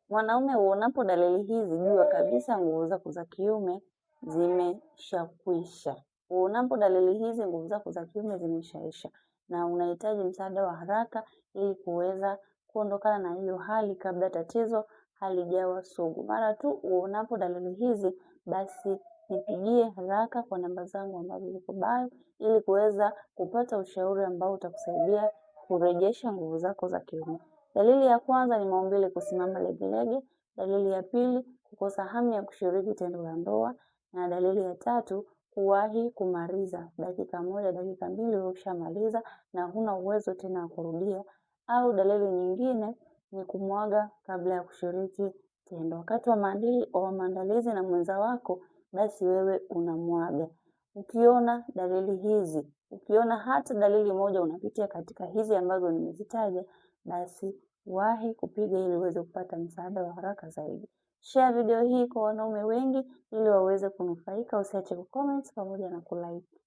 Mwanaume uonapo dalili hizi, jua kabisa nguvu zako za kiume zimeshakwisha. Uonapo dalili hizi, nguvu zako za kiume zimeshaisha na unahitaji msaada wa haraka ili kuweza kuondokana na hiyo hali kabla tatizo halijawa sugu. Mara tu uonapo dalili hizi, basi nipigie haraka kwa namba zangu ambazo ziko bio ili kuweza kupata ushauri ambao utakusaidia kurejesha nguvu zako za kiume. Dalili ya kwanza ni maumbile kusimama legelege. Dalili ya pili, kukosa hamu ya kushiriki tendo la ndoa, na dalili ya tatu, kuwahi kumaliza dakika 1 dakika 2 ushamaliza na huna uwezo tena wa kurudia. Au dalili nyingine ni kumwaga kabla ya kushiriki tendo. Wakati wa maandalizi na mwenza wako, basi wewe unamwaga. Ukiona dalili hizi, ukiona hata dalili moja unapitia katika hizi ambazo nimezitaja, basi wahi kupiga ili uweze kupata msaada wa haraka zaidi. Share video hii kwa wanaume wengi ili waweze kunufaika. Usiache kucomment pamoja na kulike.